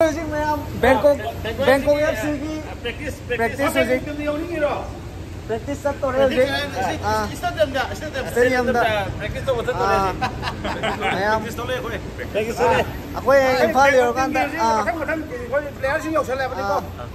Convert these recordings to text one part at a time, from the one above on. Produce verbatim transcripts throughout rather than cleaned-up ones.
ꯍꯧꯖꯤꯛ ꯃꯌꯥꯝ Bangkok, Bangkok F ꯁꯤꯒꯤ ꯄ꯭ꯔꯦꯛꯇꯤꯁ ꯍꯧꯖꯤꯛ꯫ ꯄ꯭ꯔꯦꯛꯇꯤꯁ ꯆꯠꯇꯣꯔꯦ ꯍꯧꯖꯤꯛ꯫ ꯑꯥ꯫ ꯁ꯭ꯇꯦꯗꯤꯌꯝꯗ꯫ ꯑꯥ꯫ ꯃꯌꯥꯝ꯫ ꯑꯩꯈꯣꯏ ꯏꯝꯐꯥꯜ ꯌꯧꯔꯀꯥꯟꯗ, ꯑꯥ꯫ ꯃꯊꯪ ꯃꯊꯪ ꯑꯩꯈꯣꯏ ꯄ꯭ꯂꯦꯌꯔꯁꯤꯡ ꯌꯧꯁꯜꯂꯛꯑꯕꯅꯤꯀꯣ꯫ ꯑꯥ꯫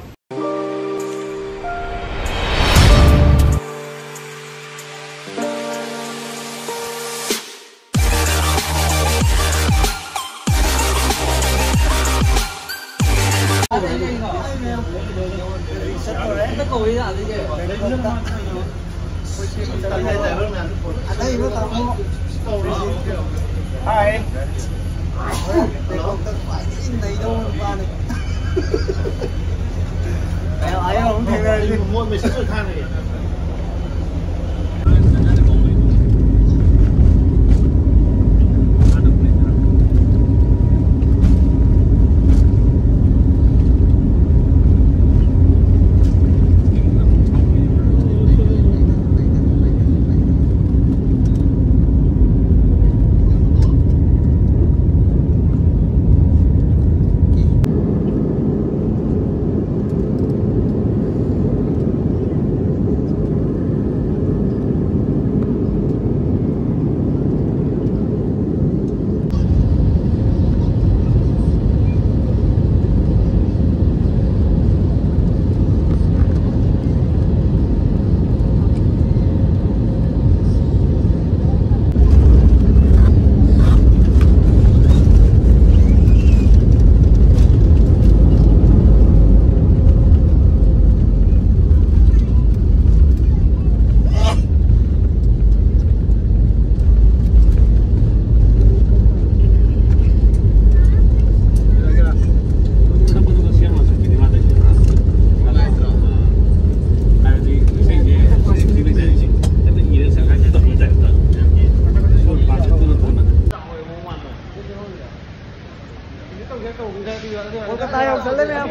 ꯀꯣꯜꯀꯇꯥ ꯌꯧꯁꯜꯂꯦ ꯃꯌꯥꯝ꯫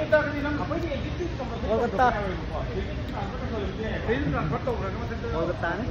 ꯀꯣꯜꯀꯇꯥ꯫ ꯀꯣꯜꯀꯇꯥꯅꯤ꯫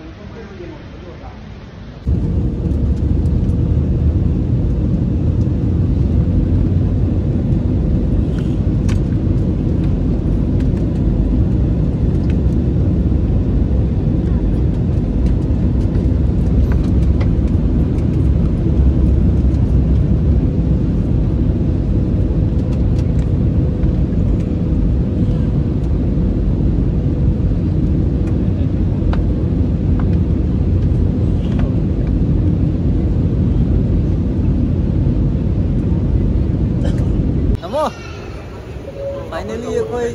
Finally ꯑꯩꯈꯣꯏ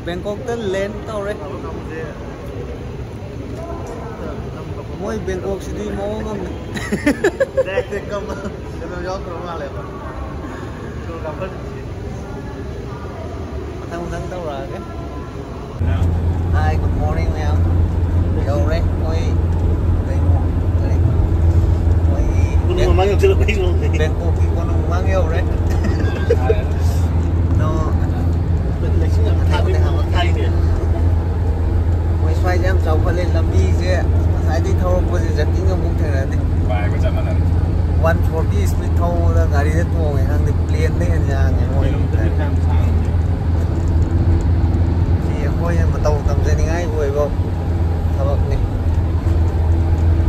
ꯕꯦꯡꯀꯣꯛꯇ ꯂꯦꯟ ꯇꯧꯔꯦ꯫ ꯃꯣꯏ ꯕꯦꯡꯀꯣꯛꯁꯤꯗꯤ ꯃꯑꯣꯡ ꯑꯃꯅꯤ꯫ ꯀꯩꯅꯣ ꯌꯥꯎꯗ꯭ꯔ ꯃꯥꯜꯂꯦꯕ꯫ ꯃꯊꯪ ꯃꯊꯪ ꯇꯧꯔꯛꯑꯒꯦ꯫ Hi, good morning, ꯃꯌꯥꯝ꯫ ꯌꯧꯔꯦ ꯑꯩꯈꯣꯏ ꯀꯩꯅꯣ, ꯀꯔꯤ? ꯑꯩꯈꯣꯏꯒꯤ ꯀꯣꯅꯨꯡ ꯃꯃꯥꯡ ꯌꯧꯁꯤꯜꯂꯛꯄꯒꯤ ꯃꯑꯣꯡꯅꯤ꯫ ꯕꯦꯡꯀꯣꯛꯀꯤ ꯀꯣꯅꯨꯡ ꯃꯃꯥꯡ ꯌꯧꯔꯦ꯫ ꯑꯗꯣ ꯂꯩꯁꯤꯡ ꯌꯥꯝ ꯊꯥꯕꯒꯤ ꯃꯑꯣꯡ ꯊꯥꯏꯅꯦ꯫ ꯃꯣꯏ ꯁ꯭ꯋꯥꯏꯁꯦ ꯌꯥꯝ ꯆꯥꯎꯈꯠꯂꯦ꯫ ꯂꯝꯕꯤꯁꯦ ꯉꯁꯥꯏꯗꯒꯤ ꯊꯧꯔꯛꯄꯁꯦ ꯖꯔꯀꯤꯡ ꯑꯃꯨꯛ ꯊꯦꯡꯅꯗꯦ꯫ ꯄꯥꯏꯕ ꯆꯞ ꯃꯥꯟꯅꯔꯦ꯫ One forty speed ꯊꯧꯕꯗ ꯒꯥꯔꯤꯗ ꯇꯣꯡꯉꯦ ꯈꯪꯗꯦ, ꯄ꯭ꯂꯦꯟꯗ ꯍꯦꯟꯅ ꯌꯥꯡꯉꯦ ꯃꯣꯏ꯫ ꯀꯤꯂꯣꯃꯤꯇꯔ ꯌꯥꯝ ꯁꯥꯡꯉꯦ꯫ ꯁꯤ ꯑꯩꯈꯣꯏꯅ ꯃꯇꯧ ꯇꯝꯖꯅꯤꯡꯉꯥꯏ ꯑꯣꯏꯕ ꯊꯕꯛꯅꯤ꯫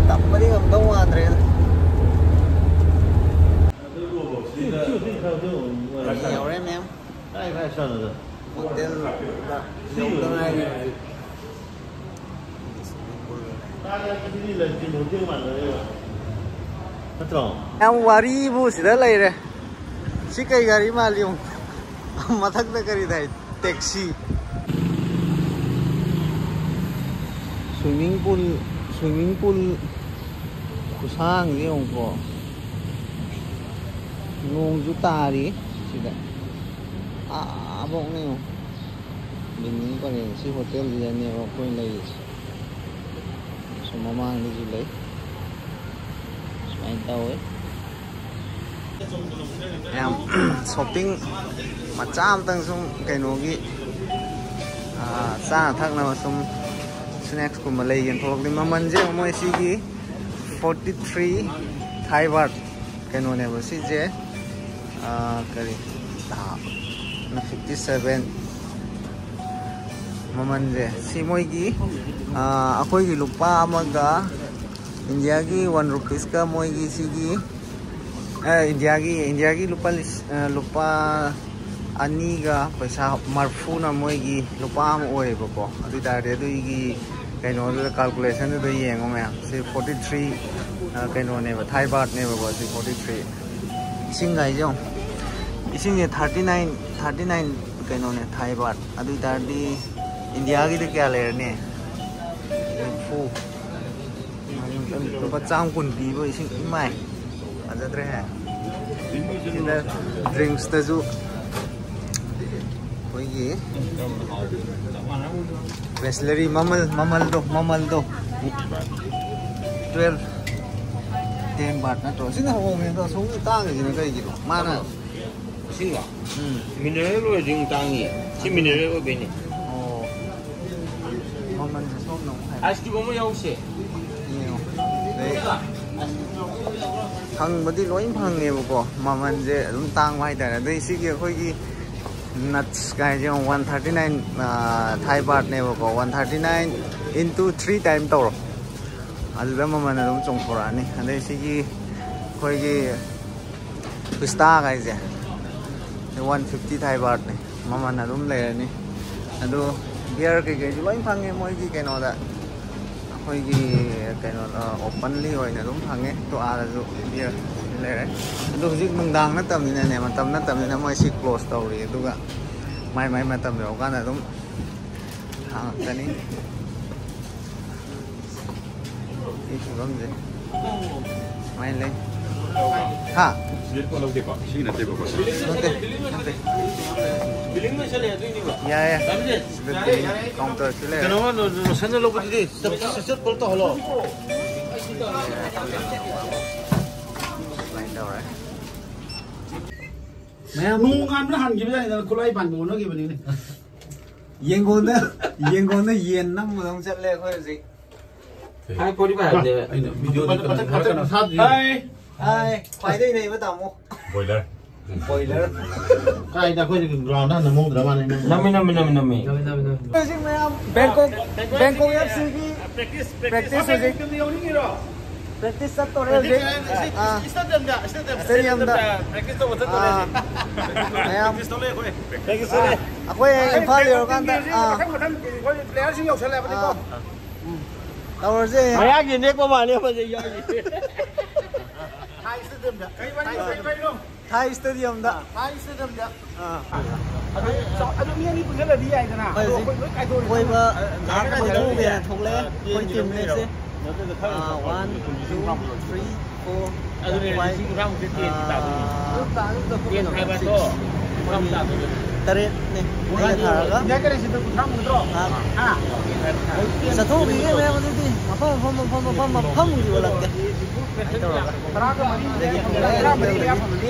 ꯇꯝꯕꯗꯤ ꯉꯝꯗꯧ ꯃꯥꯟꯗ꯭ꯔꯦꯗ꯫ ꯌꯧꯔꯦ, ꯃꯦꯝ꯫ ꯍꯣꯇꯦꯜꯗ ꯌꯧꯗ ꯉꯥꯏꯔꯤ ꯍꯧꯖꯤꯛ꯫ ꯅꯠꯇ꯭ꯔꯣ? ꯌꯥꯝ ꯋꯥꯔꯤꯕꯨ ꯁꯤꯗ ꯂꯩꯔꯦ꯫ ꯁꯤ ꯀꯩ ꯒꯥꯔꯤ ꯃꯥꯜꯂꯤ ꯌꯦꯡꯉꯨ꯫ ꯃꯊꯛꯇ ꯀꯔꯤ ꯊꯥꯏ? Taxi. Swimming pool, swimming pool ꯈꯨꯁꯥꯡꯁꯦ ꯌꯦꯡꯉꯨꯀꯣ꯫ ꯅꯣꯡꯁꯨ ꯇꯥꯔꯤ ꯁꯤꯗ꯫ ꯑꯥꯕꯧꯅꯦ ꯌꯦꯡꯉꯨ꯫ ꯕꯤꯜꯗꯤꯡ ꯄꯔꯦꯡ꯫ ꯁꯤ ꯍꯣꯇꯦꯜꯁꯤꯗꯅꯦꯕ ꯑꯩꯈꯣꯏ ꯂꯩꯔꯤꯁꯦ꯫ ꯁꯨꯝ ꯃꯃꯥꯡꯗꯁꯨ ꯂꯩ꯫ ꯁꯨꯃꯥꯏꯅ ꯇꯧꯋꯦ꯫ ꯌꯥꯝ ꯁꯣꯞꯄꯤꯡ ꯃꯆꯥ ꯑꯃꯇꯪ ꯁꯨꯝ ꯀꯩꯅꯣꯒꯤ, ꯑꯥ, ꯆꯥꯅ ꯊꯛꯅꯕ ꯁꯨꯝ ꯁ꯭ꯅꯦꯛꯁꯀꯨꯝꯕ ꯂꯩꯒꯦꯅ ꯊꯣꯛꯂꯛꯄꯅꯤ꯫ ꯃꯃꯜꯁꯦ ꯃꯣꯏ ꯁꯤꯒꯤ forty three Thai baht ꯀꯩꯅꯣꯅꯦꯕ ꯁꯤꯁꯦ꯫ ꯑꯥ, ꯀꯔꯤ? ꯐꯤꯐꯇꯤ ꯁꯚꯦꯟ ꯃꯃꯜꯁꯦ꯫ ꯁꯤ ꯃꯣꯏꯒꯤ, ꯑꯥ, ꯑꯩꯈꯣꯏꯒꯤ ꯂꯨꯄꯥ ꯑꯃꯒ ꯏꯟꯗꯤꯌꯥꯒꯤ ꯋꯥꯟ ꯔꯨꯄꯤꯁꯀ ꯃꯣꯏꯒꯤ ꯁꯤꯒꯤ, ꯑꯦ, ꯏꯟꯗꯤꯌꯥꯒꯤ, ꯏꯟꯗꯤꯌꯥꯒꯤ ꯂꯨꯄꯥ ꯂꯤꯁ-, ꯑ, ꯂꯨꯄꯥ ꯑꯅꯤꯒ ꯄꯩꯁꯥ ꯃꯔꯐꯨꯅ ꯃꯣꯏꯒꯤ ꯂꯨꯄꯥ ꯑꯃ ꯑꯣꯏꯌꯦꯕꯀꯣ꯫ ꯑꯗꯨ ꯑꯣꯏ ꯇꯥꯔꯗꯤ ꯑꯗꯨꯒꯤ ꯀꯩꯅꯣꯗꯨꯗ, ꯀꯥꯜꯀꯨꯂꯦꯁꯟꯗꯨꯗ ꯌꯦꯡꯉꯣ ꯃꯌꯥꯝ꯫ ꯁꯤ forty three, ꯑ, ꯀꯩꯅꯣꯅꯦꯕ, Thai baht ꯅꯦꯕꯀꯣ ꯁꯤ forty three꯫ ꯏꯁꯤꯡ ꯍꯥꯏꯁꯦ ꯌꯦꯡꯉꯣ꯫ ꯏꯁꯤꯡꯁꯦ thirty nine, thirty nine ꯀꯩꯅꯣꯅꯦ, ꯊꯥꯏ ꯕꯥꯠ꯫ ꯑꯗꯨ ꯑꯣꯏꯇꯥꯔꯗꯤ ꯏꯟꯗꯤꯌꯥꯒꯤꯗꯤ ꯀꯌꯥ ꯂꯩꯔꯅꯤ? ꯅꯤꯐꯨ꯫ ꯂꯨꯄꯥ ꯆꯥꯝ ꯀꯨꯟ ꯄꯤꯕ ꯏꯁꯤꯡ꯫ ꯏꯃꯥꯏ, ꯐꯖꯗ꯭ꯔꯦꯍꯦ꯫ ꯁꯤꯗ ꯗ꯭ꯔꯤꯡꯁꯇꯁꯨ ꯑꯩꯈꯣꯏꯒꯤ ꯕꯤꯁꯂꯔꯤ ꯃꯃꯜ, ꯃꯃꯜꯗꯣ, ꯃꯃꯜꯗꯣ twelve, ten ꯕꯥꯠ ꯅꯠꯇ꯭ꯔꯣ? ꯁꯤꯅ ꯍꯣꯡꯉꯦ꯫ ꯑꯗꯣ ꯑꯁꯣꯝꯒꯤ ꯇꯥꯡꯉꯤꯁꯤꯅ ꯀꯩꯒꯤꯅꯣ? ꯃꯥꯅ ꯏꯁꯤꯡꯂꯣ? ꯎꯝ꯫ Mineral ꯑꯣꯏꯔꯗꯤ ꯑꯃꯨꯛ ꯇꯥꯡꯉꯤ꯫ ꯁꯤ mineral ꯑꯣꯏꯕꯩꯅꯦ꯫ ꯑꯣ꯫ ꯃꯃꯜꯁꯦ ꯁꯣꯝꯅ ꯑꯃꯨꯛ ꯍꯥꯏ꯫ Ice cube ꯑꯃ ꯌꯥꯎꯁꯦ꯫ ꯌꯦꯡꯉꯣ꯫ ꯑꯗꯩ ꯐꯪꯕꯗꯤ ꯂꯣꯏ ꯐꯪꯉꯦꯕꯀꯣ, ꯃꯃꯜꯁꯦ ꯑꯗꯨꯝ ꯇꯥꯡꯕ ꯍꯥꯏꯇꯥꯔꯦ꯫ ꯑꯗꯩ ꯁꯤꯒꯤ ꯑꯩꯈꯣꯏꯒꯤ nuts ꯀꯥꯏꯁꯦ ꯑꯃꯨꯛ one thirty nine, ꯑꯥ, ꯊꯥꯏ ꯕꯥꯠꯅꯦꯕꯀꯣ, one thirty nine into three time ꯇꯧꯔꯣ, ꯑꯗꯨꯗ ꯃꯃꯜ ꯑꯗꯨꯝ ꯆꯣꯡꯊꯣꯔꯛꯑꯅꯤ꯫ ꯑꯗꯩ ꯁꯤꯒꯤ ꯑꯩꯈꯣꯏꯒꯤ ꯄꯤꯁꯇꯥ ꯀꯥꯏꯁꯦ one fifty ꯊꯥꯏ ꯕꯥꯠꯅꯦ꯫ ꯃꯃꯜ ꯑꯗꯨꯝ ꯂꯩꯔꯅꯤ꯫ ꯑꯗꯨ beer ꯀꯩꯀꯩꯁꯨ ꯂꯣꯏ ꯐꯪꯉꯦ ꯃꯣꯏꯒꯤ ꯀꯩꯅꯣꯗ, ꯑꯩꯈꯣꯏꯒꯤ ꯀꯩꯅꯣꯗ openly ꯑꯣꯏꯅ ꯑꯗꯨꯝ ꯐꯪꯉꯦ꯫ ꯇꯣ ꯑꯥꯗꯁꯨ beer ꯂꯩꯔꯦ꯫ ꯑꯗꯣ ꯍꯧꯖꯤꯛ ꯅꯨꯡꯗꯥꯡ ꯅꯠꯇꯕꯅꯤꯅꯅꯦ, ꯃꯇꯝ ꯅꯠꯇꯕꯅꯤꯅ ꯃꯣꯏ ꯁꯤ close ꯇꯧꯔꯤ꯫ ꯑꯗꯨꯒ ꯃꯥꯏ ꯃꯥꯏ ꯃꯇꯝ ꯌꯧꯔꯀꯥꯟꯗ ꯑꯗꯨꯝ ꯍꯥꯡꯉꯛꯀꯅꯤ꯫ ꯁꯤ ꯐꯤꯕꯝꯁꯦ ꯁꯨꯃꯥꯏꯅ ꯂꯩ꯫ ꯍꯥ? ꯁꯤꯗ ꯄꯣꯠ ꯂꯧꯗꯦꯀꯣ? ꯁꯤ ꯅꯠꯇꯦꯕꯀꯣ? ꯅꯠꯇꯦ, ꯅꯠꯇꯦ꯫ ꯌꯥꯏ, ꯌꯥꯏ꯫ ꯁꯤꯗ billing counter ꯁꯨ ꯂꯩꯔꯦ꯫ ꯀꯩꯅꯣ, ꯔꯣꯁꯟꯅ ꯂꯧꯕꯗꯨꯗꯤ ꯆꯞ, ꯆꯞ, ꯆꯞ ꯇꯧꯍꯜꯂꯣ꯫ ꯁꯨꯃꯥꯏꯅ ꯇꯧꯔꯦ꯫ ꯃꯌꯥꯝ ꯅꯣꯡ ꯉꯥꯟꯕꯅ ꯍꯟꯈꯤꯕꯖꯥꯠꯅꯤꯗꯅ, ꯈꯨꯠꯂꯥꯏ ꯄꯥꯟꯕ ꯑꯣꯟꯅꯈꯤꯕꯅꯤꯅꯦ꯫ ꯌꯦꯡꯒꯣꯟꯗ, ꯌꯦꯡꯒꯣꯟꯗ ꯌꯦꯟ ꯅꯝꯕꯗꯧ ꯆꯠꯂꯦ ꯑꯩꯈꯣꯏ ꯍꯧꯖꯤꯛ꯫ ꯍꯥꯏ ꯐꯣꯔꯇꯤ ꯐꯥꯏꯚꯅꯦ꯫ ꯑꯩꯅ ꯚꯤꯗꯤꯑꯣꯗꯤ ꯀꯅꯥ ꯃꯊꯛ, ꯃꯊꯛ ꯊꯥꯗ꯭ꯔꯤ꯫ ꯍꯥꯏ꯫ ꯍꯥꯏ꯫ ꯈ꯭ꯋꯥꯏꯗꯒꯤ ꯅꯩꯕ ꯇꯥꯃꯣ꯫ Boiler꯫ Boiler꯫ ꯀꯥꯏꯗ ꯑꯩꯈꯣꯏ ground ꯗ ꯍꯥꯟꯅ ꯃꯣꯡꯗ꯭ꯔ ꯃꯥꯜꯂꯦ ꯅꯪ꯫ ꯅꯝꯃꯤ, ꯅꯝꯃꯤ, ꯅꯝꯃꯤ, ꯅꯝꯃꯤ꯫ ꯍꯧꯖꯤꯛ ꯃꯌꯥꯝ ꯕꯦꯡꯀꯣꯛ, ꯕꯦꯡꯀꯣꯛ ꯑꯦꯐ ꯁꯤꯒꯤ practice ꯍꯧꯖꯤꯛ꯫ Practice ꯆꯠꯇꯣꯔꯦ ꯍꯧꯖꯤꯛ꯫ ꯑꯥ꯫ Stadium ꯗ꯫ Practice ꯇꯧꯕ ꯆꯠꯇꯣꯔꯦ ꯑꯥ꯫ ꯍꯧꯖꯤꯛ꯫ ꯃꯌꯥꯝ꯫ Practice ꯇꯧ ꯂꯩ ꯑꯩꯈꯣꯏ꯫ Practice ꯇꯧ ꯂꯩ꯫ ꯑꯩꯈꯣꯏ ꯏꯝꯐꯥꯜ ꯌꯧꯔꯀꯥꯟꯗ, ꯑꯥ꯫ ꯃꯊꯪ ꯃꯊꯪ ꯑꯩꯈꯣꯏ player ꯁꯤꯡ ꯌꯧꯁꯜꯂꯛꯑꯕꯅꯤꯀꯣ꯫ ꯑꯥ꯫ ꯎꯝ꯫ ꯇꯧꯔꯁꯦ꯫ ꯃꯌꯥꯒꯤ ꯅꯦꯛꯄ ꯃꯥꯜꯂꯦ ꯑꯃꯁꯦ ꯌꯥꯎꯔꯤ꯫ Thai Stadium ꯗ꯫ ꯀꯩ ꯋꯥꯔꯤ, ꯀꯩ ꯋꯥꯔꯤꯅꯣ? Thai Stadium ꯗ꯫ Thai Stadium ꯗ꯫ ꯑꯥ꯫ ꯑꯗꯨ ꯆꯥꯎ-, ꯑꯗꯨ ꯃꯤ ꯑꯅꯤ ꯄꯨꯟꯁꯤꯜꯂꯗꯤ ꯌꯥꯏꯗꯅ꯫ ꯑꯩꯈꯣꯏ ꯑꯗꯣ ꯍꯧꯖꯤꯛ ꯑꯩꯈꯣꯏ ꯂꯣꯏ ꯀꯥꯏꯗꯣꯛꯑꯦ꯫ ꯀꯣꯏꯕ ꯂꯥꯛꯀꯗꯕ ꯃꯤ ꯑꯣꯏꯅ ꯊꯣꯛꯂꯛꯑꯦ꯫ ꯑꯩꯈꯣꯏ ꯇꯤꯝ ꯃꯦꯠꯁꯦ꯫ Uh, one, two, three, four, five, uh, six. ꯑꯩꯈꯣꯏ ꯃꯤ ꯇꯔꯦꯠꯅꯦ꯫ ꯑꯩꯅ ꯊꯥꯔꯒ꯫ ꯏꯟꯗꯤꯌꯥ ꯀꯔꯦꯟꯁꯤꯗ ꯀꯨꯟꯊ꯭ꯔꯥꯃꯨꯛ ꯅꯠꯇ꯭ꯔꯣ? ꯑꯥ꯫ ꯍꯥ? ꯆꯠꯊꯣꯛꯈꯤꯒꯦ ꯃꯌꯥꯝ ꯑꯗꯨꯗꯤ꯫ ꯃꯐꯝ, ꯃꯐꯝ, ꯃꯐꯝ, ꯃꯐꯝ, ꯃꯐꯝ ꯌꯣꯜꯂꯛꯀꯦ꯫ ꯇꯔꯥꯒ ꯃꯔꯤ, ꯇꯔꯥꯃꯔꯤ ꯃꯌꯥ ꯐꯪꯉꯦ꯫